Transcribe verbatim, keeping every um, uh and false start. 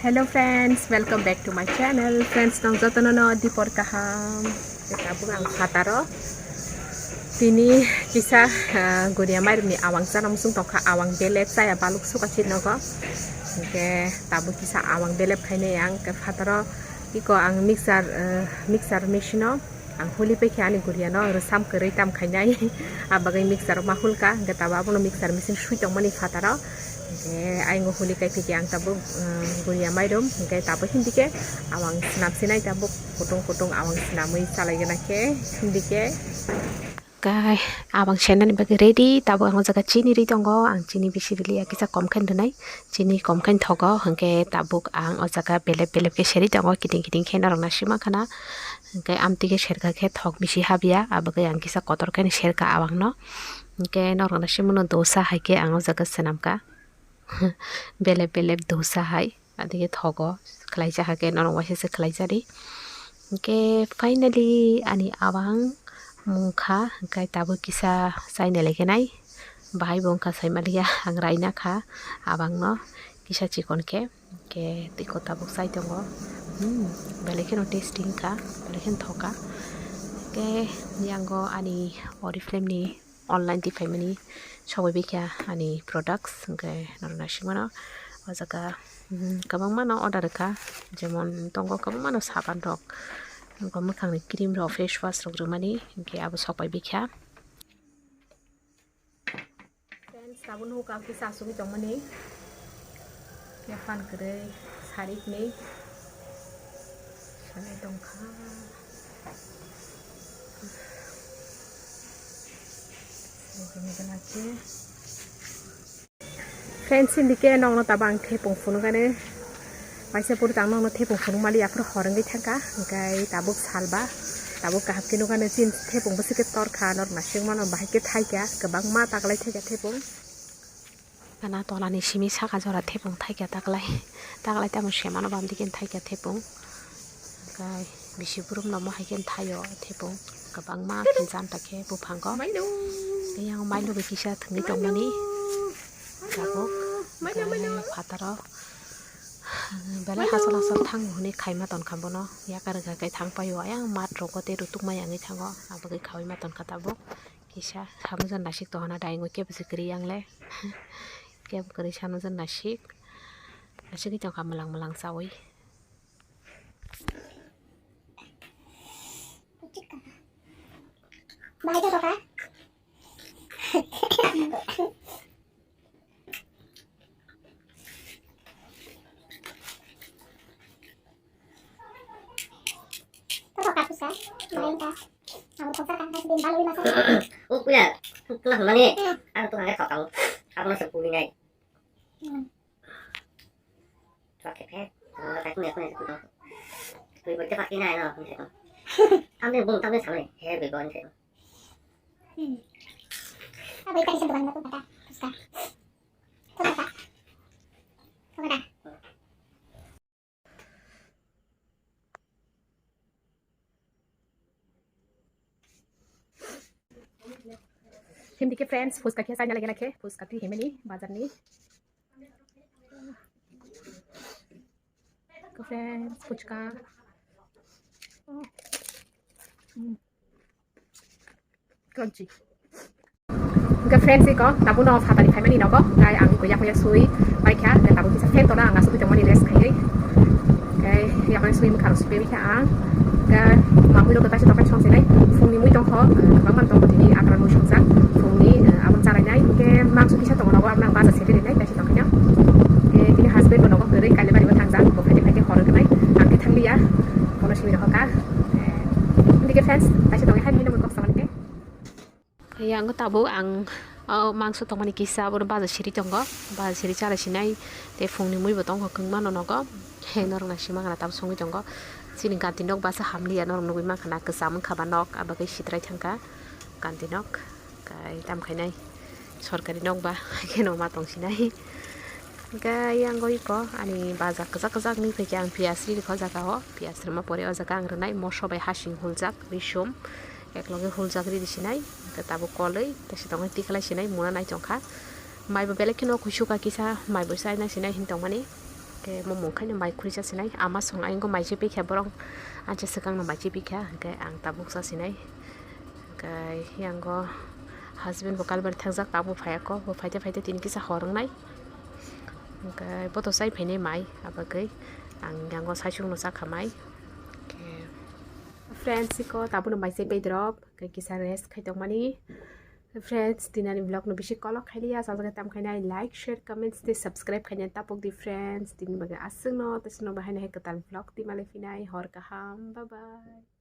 Hello friends, welcome back to my channel. Friends, nong jotono no dipor kaham. Tabuk ang phataro. Tini kisa, ah, guria mairumni awang chana musung tongkha, awang belep chaya baluk suka chit nogo. Hingke tabuk kisa awang belep khainai ang ke phataro. Iko ang mixer, ah, mixer machine o ang huli paikha ani guria no rwsam kwrwi tam khainai. Abagwi mixer o ma hulka, hingke tabuk abono mixer machine sui tongmani phataro. Hingke ayung huli kai phikhe ang tabuk, ah, guria mairum, hingke tabuk hindike awang swnam sinai tabuk. Kutung kutung awang swnamwi chalaigwna khe hindike. Kai awang senani bagwi ready, tabuk ang o jaga chini ri tongo, ang chini bisi riliya, kisa kom khe rwnai, chini kom khe thogo, hwnkhe tabuk ang o jaga belep belep khe seri tongo, kiting kiting khe norok naisik mankha na, hwnkhe amtwi khe serka khe thok bisi habya, abagwi ang kisa kotor khe serka awang no, hwnkhe norok naisik mano dosa hai khe ang o jaga swnamkha. Belep belep dosa hai, adike thogo, khlaijak hakhe norok waisa se khlaijani. Hingke finally ani awang mungkha, hingke tabuk kisa chaina lekhe nai. Bahai bo wngkha saimaliya, ang raina kha awang no kisa chikon khe. Hingke tiko tabuk chai tongo. Hmm, belai kheno tasty wngkha, belai kheno thoka. Hingke yango ani Oriflame ni online twi phaimani sogwi bikha ani products, hwnkhe norok naisik mano o jaga, mm, kwbangma no order rwkha, jemon tongo kwbangma no saban rok, abo mwkhang ni cream rok, face wash rok rwmani, hwnkhe abo sok pai bikha. Friends, tabuk nugo ang kisa asugwi tongmani. Khe phan kwrwi sarik ni sanai tongkha. Friends, hindi khe nokno tabuk ang thepung phunukani. Waisa puri tang nokno thepung phunuk mali aphuru hor wngwi thangkha. Hwnkhe tabuk salba. Tabuk kaham khe nukani chin thepung bwswk khe torkha norok naisik mano bahai khe thaikha. Kwbangma taklai thaikha thepung. Gana tolani simi saka jora thepung thaikha taklai. Taklai tamo semano bamdi khe thaikha thepung. Kai bisi burum no mohai khe thaio thepung. Kwbangma khe janta khe buphango. Mailu. Yang mailu bai kisa thwngwi tongmani. Tabuk. Mailu, mailu. Kai phataro. Belai hachal hachal thango hwnwi khaima tonkha bono. Yakar wngkha khe thang paio. Ayang mat rogo tei rutuk ma yangwi thango. Abagwi khaui ma tonkha tabuk. Kisa samujan nasik tohona daingo kebo se kwrwi yang le. Kebo kwrwi samujan nasik. Nasik tongkha mwlang mwlang chaui. Bahai jabo ka? Tabo kapusa, main ka. Abo kok ka, ka din balu masa. O kuya, tu lah mani. Ang tu hangai kau kau. Aku masih puli ngai. Hmm. Chua khe phe, ang no kaikhung ya khung ya se kuto. Twi bo tepak khe nai no khung se ko. Tamni bung tamni samni he bego ni se ko. Hmm. Abo ikan se dokan batu kata, puska. Kau kata. Kau kata. Hindi khe friends, phuska khe chaina lagena khe, phuska twi himani bazar ni. Friends, phuchka. Hmm. Crunchy. Hingke friends, iko tabuk no phatani phaimani nogo, hingke ang iko yakung yak sui paikha, hingke tabuk kisa fan tona ang asugwi tongmani rest khaiwi. Hingke yakung yak sui mwkhang sui paikha ang. Hingke mamui rok taisa tongkha song sinai, phungni mui tongkho, kwbangma tongkho tini akra mui songjak, phungni, eh, aboni charainai, hingke mangso kisa tongo nogo, aboni ang baja sete rinai, taisa tongkha no. Hingke tini husband bo nogo kwrwi Kailabari bo thangjak, bo phaidi phaidi horo tongnai, ang khe thangliya, bono simi rohorkha. Eh, hingke friends, taisa tongkha hai hino mui kok samani khe. Yang tabuk ang, o, mangso tongmani kisa abono baja siri tongo, baja siri chala sinai, tei phungni mui bo tongo kwbangma no nogo, he norok naisik mankha na tabuk songwi tongo, chini ganti nok basa hamliya norok nugwi mankha na kwcham wngkha ba nok, abagwi sitrai thangkha ganti nok, kai tam khainai sorkari nok ba, kheno ma tong sinai. Hingke yang oi ko ani baja kwchak kwchak ni phaikhe ang piyas ri rikha o jaga o, piyas rwma pore o jaga ang rwnai moso bai hasing huljak risum. Ekloge huljak ridi sinai, hingke tabuk koloi, tei se tongo tikhlai sinai, muna nai tongkha. Mai bo belai kheno kuisuka kisa, mai bo chaina sinai hin tongmani. Ke mo mung khaino mai khuri chasinai, ama song ayung mai chipikha borok, anche swkang no mai chipikha, ke ang tabuk chasinai. Ke yango husband bo kalbari thangjak, tabuk phayako, bo phaite phaite tini kisa hor wngnai. Ke bo to chai phainai mai, abagwi ang yango saisung no chakha mai. Ke friends, iko tabuk no mai chai pai drop, ke kisa rest khai tongmani. Friends, tinani vlog no bisi kolok khailiya, sajagwi tam khainai, like, share, comments tei subscribe khainai tapok di friends. Tini bagwi aswkno, tei swkno bahai no hai kwtal vlog twi malai phinai, hor kaham, bye bye.